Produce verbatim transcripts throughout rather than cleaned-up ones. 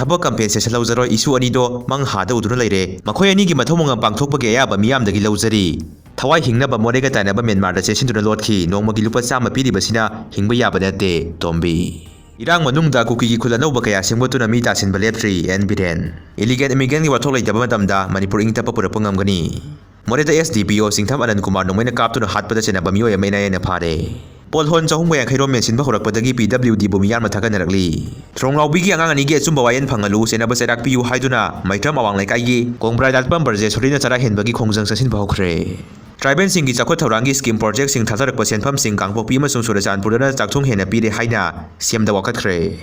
ꯊꯕꯛ compensation ꯂꯧꯖꯔꯣꯏ, issue ꯑꯅꯤꯗꯣ ꯃꯪ ꯍꯥꯗ ꯎꯗꯨꯅ ꯂꯩꯔꯦ꯫ ꯃꯈꯣꯏ ꯑꯅꯤꯒꯤ ꯃꯊꯧ ꯃꯉꯝ ꯄꯥꯡꯊꯣꯛꯄꯒꯤ ꯑꯌꯥꯕ ꯃꯤꯌꯥꯝꯗꯒꯤ ꯂꯧꯖꯔꯤ꯫ ꯊꯋꯥꯏ ꯍꯤꯡꯅꯕ ꯃꯣꯔꯦꯒ ꯇꯥꯏꯅꯕ ꯃ꯭ꯌꯥꯟꯃꯥꯔꯗ ꯆꯦꯟꯁꯤꯟꯗꯨꯅ ꯂꯣꯠꯈꯤ꯫ ꯅꯣꯡꯃꯒꯤ ꯂꯨꯄꯥ ꯆꯥꯝꯃ ꯄꯤꯔꯤꯕꯁꯤꯅ ꯍꯤꯡꯕ ꯌꯥꯕ ꯅꯠꯇꯦ, ꯇꯣꯝꯕꯤ꯫ ꯏꯔꯥꯡ ꯃꯅꯨꯡꯗ ꯀꯨꯀꯤꯒꯤ ꯈꯨꯜ ꯑꯅꯧꯕ ꯀꯌꯥ ꯁꯦꯝꯒꯠꯇꯨꯅ ꯃꯤ ꯇꯥꯁꯤꯟꯕ ꯂꯦꯞꯇ꯭ꯔꯤ, ꯑꯦꯟ ꯕꯤꯔꯦꯟ꯫ Illegal immigrantꯒꯤ ꯋꯥꯊꯣꯛ ꯂꯩꯇꯕ ꯃꯇꯝꯗ ꯃꯅꯤꯄꯨꯔ ꯏꯪ ꯇꯞꯄ ꯄꯨꯔꯛꯄ ꯉꯝꯒꯅꯤ꯫ ꯃꯣꯔꯦꯗ S D P O ꯆꯤꯡꯊꯝ ꯑꯅꯟ Kumar ꯅꯣꯡꯃꯩꯅ ꯀꯥꯞꯇꯨꯅ ꯍꯥꯠꯄꯗ ꯆꯦꯟꯅꯕ ꯃꯤꯑꯣꯏ ꯑꯃ ꯏꯅꯥꯏ ꯅꯥꯏꯅ ꯐꯥꯔꯦ꯫ ꯄꯣꯠꯍꯣꯟ ꯆꯍꯨꯝꯒ ꯌꯥꯡꯈꯩ ꯔꯣꯝ ꯃꯦꯟꯁꯤꯟꯕ ꯍꯧꯔꯛꯄꯗꯒꯤ P W Dꯕꯨ ꯃꯤꯌꯥꯝꯅ ꯊꯥꯒꯠꯅꯔꯛꯂꯤ꯫ ꯊꯣꯡꯂꯥꯎꯕꯤꯒꯤ ꯑꯉꯥꯡ ꯑꯅꯤꯒꯤ ꯑꯆꯨꯝꯕ ꯋꯥꯌꯦꯜ ꯐꯪꯍꯜꯂꯨ, ꯆꯦꯟꯅꯕ ꯆꯩꯔꯥꯛ ꯄꯤꯌꯨ ꯍꯥꯏꯗꯨꯅ ꯃꯩꯇ꯭ꯔꯝ ꯑꯋꯥꯡ ꯂꯩꯀꯥꯏꯒꯤ ꯀꯣꯡꯕ꯭ꯔꯥꯏ ꯂꯥꯠꯄꯝ ꯕ꯭ꯔꯖꯦꯁꯣꯔꯤꯅ ꯆꯔꯥ ꯍꯦꯟꯕꯒꯤ ꯈꯣꯡꯖꯪ ꯆꯪꯁꯤꯟꯕ ꯍꯧꯈ꯭ꯔꯦ꯫ Tribalꯁꯤꯡꯒꯤ ꯆꯥꯎꯈꯠ ꯊꯧꯔꯥꯡꯒꯤ scheme projectꯁꯤꯡ ꯊꯥꯗꯔꯛꯄ ꯁꯦꯟꯐꯝꯁꯤꯡ ꯀꯥꯡꯄꯣꯛꯄꯤ ꯑꯃꯁꯨꯡ ꯆꯨꯔꯆꯥꯟꯄꯨꯔꯗꯅ ꯆꯥꯛꯊꯨꯡ ꯍꯦꯟꯅ ꯄꯤꯔꯦ ꯍꯥꯏꯅ ꯁꯤꯑꯦꯝꯗ ꯋꯥꯀꯠꯈ꯭ꯔꯦ꯫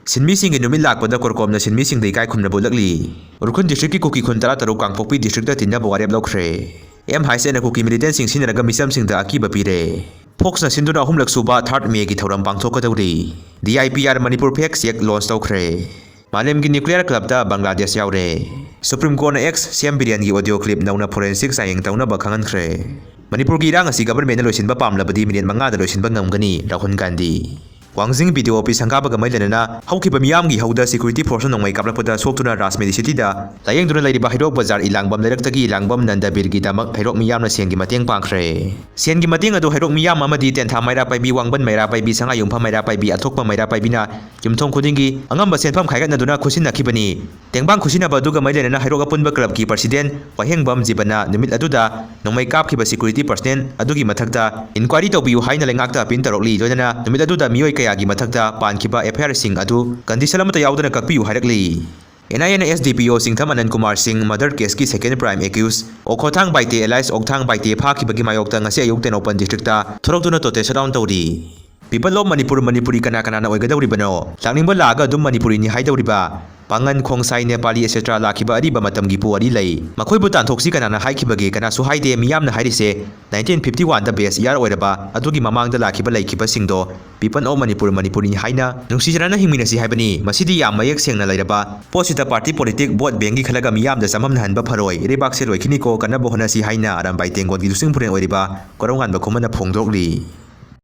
ꯁꯤꯟꯃꯤꯁꯤꯡꯒꯤ ꯅꯨꯃꯤꯠ ꯂꯥꯛꯄꯗ ꯀꯣꯔꯀꯣꯝꯅ ꯁꯤꯟꯃꯤꯁꯤꯡꯗ ꯏꯀꯥꯏ ꯈꯨꯝꯅꯕ ꯎꯠꯂꯛꯂꯤ꯫ ꯎꯈ꯭ꯔꯨꯜ districtꯀꯤ ꯀꯨꯀꯤ ꯈꯨꯟ ꯇꯔꯥꯇꯔꯨꯛ ꯀꯥꯡꯄꯣꯛꯄꯤ districtꯇ ꯇꯤꯟꯅꯕ ꯋꯥꯔꯦꯞ ꯂꯧꯈ꯭ꯔꯦ꯫ M Hyceꯅ ꯀꯨꯀꯤ militantꯁꯤꯡ ꯁꯤꯖꯤꯟꯅꯔꯒ ꯃꯤꯆꯝꯁꯤꯡꯗ ꯑꯀꯤꯕ ꯄꯤꯔꯦ꯫ Foxꯅ ꯁꯤꯟꯗꯨꯅ ꯑꯍꯨꯝꯂꯛ ꯁꯨꯕ Third Mayꯒꯤ ꯊꯧꯔꯝ ꯄꯥꯡꯊꯣꯛꯀꯗꯧꯔꯤ꯫ D I P R Manipur Fake Cheque launch ꯇꯧꯈ꯭ꯔꯦ꯫ ꯃꯥꯂꯦꯝꯒꯤ nuclear clubꯇ ꯕꯪꯒ꯭ꯂꯥꯗꯦꯁ ꯌꯥꯎꯔꯦ꯫ Supreme Courtꯅ ex CM ꯕꯤꯔꯦꯟꯒꯤ audio clip ꯅꯧꯅ forensic ꯆꯥꯡꯌꯦꯡ ꯇꯧꯅꯕ ꯈꯪꯍꯟꯈ꯭ꯔꯦ꯫ ꯃꯅꯤꯄꯨꯔꯒꯤ ꯏꯔꯥꯡ ꯑꯁꯤ governmentꯅ ꯂꯣꯏꯁꯤꯟꯕ ꯄꯥꯝꯂꯕꯗꯤ minute ꯃꯉꯥꯗ ꯂꯣꯏꯁꯤꯟꯕ ꯉꯝꯒꯅꯤ, ꯔꯥꯍꯨꯜ ꯒꯥꯟꯙꯤ꯫ ꯋꯥꯡꯖꯤꯡ BDO office ꯁꯪꯒꯥꯕꯒ ꯃꯔꯤ ꯂꯩꯅꯅ ꯍꯧꯈꯤꯕ ꯃꯤꯌꯥꯝꯒꯤ ꯏꯍꯧꯗ security forceꯅ ꯅꯣꯡꯃꯩ ꯀꯥꯞꯂꯛꯄꯗ ꯁꯣꯛꯇꯨꯅ ꯔꯥꯖꯃꯦꯔꯤ cityꯗ ꯂꯥꯌꯦꯡꯗꯨꯅ ꯂꯩꯔꯤꯕ ꯍꯩꯔꯣꯛ ꯕꯖꯥꯔ ꯏꯂꯥꯡꯕꯝ ꯂꯩꯔꯛꯇꯒꯤ ꯏꯂꯥꯡꯕꯝ ꯅꯟꯗꯕꯤꯔꯒꯤꯗꯃꯛ ꯍꯩꯔꯣꯛ ꯃꯤꯌꯥꯝꯅ ꯁꯦꯟꯒꯤ ꯃꯇꯦꯡ ꯄꯥꯡꯈ꯭ꯔꯦ꯫ ꯁꯦꯟꯒꯤ ꯃꯇꯦꯡ ꯑꯗꯨ ꯍꯩꯔꯣꯛ ꯃꯤꯌꯥꯝ ꯑꯃꯗꯤ ꯇꯦꯟꯊꯥ ꯃꯩꯔꯥ ꯄꯥꯏꯕꯤ, ꯋꯥꯡꯕꯟ ꯃꯩꯔꯥ ꯄꯥꯏꯕꯤ, ꯁꯉꯥꯏꯌꯨꯝꯐꯝ ꯃꯩꯔꯥ ꯄꯥꯏꯕꯤ, ꯑꯊꯣꯛꯄ ꯃꯩꯔꯥ ꯄꯥꯏꯕꯤꯅ ꯌꯨꯝꯊꯣꯡ ꯈꯨꯗꯤꯡꯒꯤ ꯑꯉꯝꯕ ꯁꯦꯟꯐꯝ ꯈꯥꯏꯒꯠꯅꯗꯨꯅ ꯈꯨꯠꯁꯤꯟꯅꯈꯤꯕꯅꯤ꯫ ꯇꯦꯡꯕꯥꯡ ꯈꯨꯠꯁꯤꯟꯅꯕ ꯑꯗꯨꯒ ꯃꯔꯤ ꯂꯩꯅꯅ ꯍꯩꯔꯣꯛ ꯑꯄꯨꯟꯕ clubꯀꯤ president ꯋꯥꯍꯦꯡꯕꯝ ꯖꯤꯕꯟꯅ ꯅꯨꯃꯤꯠ ꯑꯗꯨꯗ ꯅꯣꯡꯃꯩ ꯀꯥꯞꯈꯤꯕ security personnel ꯑꯗꯨꯒꯤ ꯃꯊꯛꯇ inquiry ꯇꯧꯕꯤꯌꯨ ꯍꯥꯏꯅ ꯂꯩꯉꯥꯛꯇ appeal ꯇꯧꯔꯛꯂꯤ꯫ ꯂꯣꯏꯅꯅ ꯅꯨꯃꯤꯠ ꯑꯗꯨꯗ ꯃꯤꯑꯣꯏ ꯀꯌꯥꯒꯤ ꯃꯊꯛꯇ ꯄꯥꯟꯈꯤꯕ FIRꯁꯤꯡ ꯑꯗꯨ condition ꯑꯃꯠꯇ ꯌꯥꯎꯗꯅ ꯀꯛꯄꯤꯌꯨ ꯍꯥꯏꯔꯛꯂꯤ꯫ NIAꯅ S D P O ꯆꯤꯡꯊꯝ ꯑꯅꯟ Kumar ꯁꯤꯡ murder caseꯀꯤ second prime accused ꯑꯣꯈꯣꯊꯥꯡ Baite alias ꯑꯣꯛꯊꯥꯡ Baite ꯐꯥꯈꯤꯕꯒꯤ ꯃꯥꯌꯣꯛꯇ ꯉꯁꯤ ꯑꯌꯨꯛ ꯇꯦꯡꯅꯧꯄꯜ districtꯇ ꯊꯣꯔꯛꯇꯨꯅ total shutdown ꯇꯧꯔꯤ꯫ People of Manipur, ꯃꯅꯤꯄꯨꯔꯤ ꯀꯅꯥ ꯀꯅꯥꯅ ꯑꯣꯏꯒꯗꯧꯔꯤꯕꯅꯣ? ꯂꯥꯛꯅꯤꯡꯕ ꯂꯥꯛꯑꯒ ꯑꯗꯨꯝ ꯃꯅꯤꯄꯨꯔꯤꯅꯤ ꯍꯥꯏꯗꯧꯔꯤꯕ? ꯄꯥꯉꯟ, ꯈꯣꯡꯁꯥꯏ, ꯅꯦꯄꯥꯂꯤ, et cetera ꯂꯥꯛꯈꯤꯕ ꯑꯔꯤꯕ ꯃꯇꯝꯒꯤ ꯄꯨꯋꯥꯔꯤ ꯂꯩ꯫ ꯃꯈꯣꯏꯕꯨ ꯇꯥꯟꯊꯣꯛꯁꯤ ꯀꯅꯥꯅ ꯍꯥꯏꯈꯤꯕꯒꯦ? ꯀꯅꯥꯁꯨ ꯍꯥꯏꯗꯦ꯫ ꯃꯤꯌꯥꯝꯅ ꯍꯥꯏꯔꯤꯁꯦ nineteen fifty oneꯗ base year ꯑꯣꯏꯔꯕ ꯑꯗꯨꯒꯤ ꯃꯃꯥꯡꯗ ꯂꯥꯛꯈꯤꯕ ꯂꯩꯈꯤꯕꯁꯤꯡꯗꯣ People of Manipur, ꯃꯅꯤꯄꯨꯔꯤꯅꯤ ꯍꯥꯏꯅ ꯅꯨꯡꯁꯤꯆꯥꯟꯅꯅ ꯍꯤꯡꯃꯤꯟꯅꯁꯤ ꯍꯥꯏꯕꯅꯤ꯫ ꯃꯁꯤꯗꯤ ꯌꯥꯝ ꯃꯌꯦꯛ ꯁꯦꯡꯅ ꯂꯩꯔꯕ ꯄꯣꯠꯁꯤꯗ party politic, vote bankꯀꯤ ꯈꯜꯂꯒ ꯃꯤꯌꯥꯝꯗ ꯆꯃꯝꯅꯍꯟꯕ ꯐꯔꯣꯏ꯫ ꯂꯩꯕꯥꯛꯁꯦ ꯂꯣꯏꯈꯤꯅꯤꯀꯣ, ꯀꯟꯅꯕ ꯍꯣꯠꯅꯁꯤ ꯍꯥꯏꯅ ꯑꯔꯥꯝꯕꯥꯏ ꯇꯦꯡꯒꯣꯜꯒꯤ ꯂꯨꯆꯤꯡ ꯄꯨꯔꯦꯜ ꯑꯣꯏꯔꯤꯕ ꯀꯣꯔꯧꯉꯥꯟꯕ ꯈꯨꯃꯟꯅ ꯐꯣꯡꯗꯣꯛꯂꯤ꯫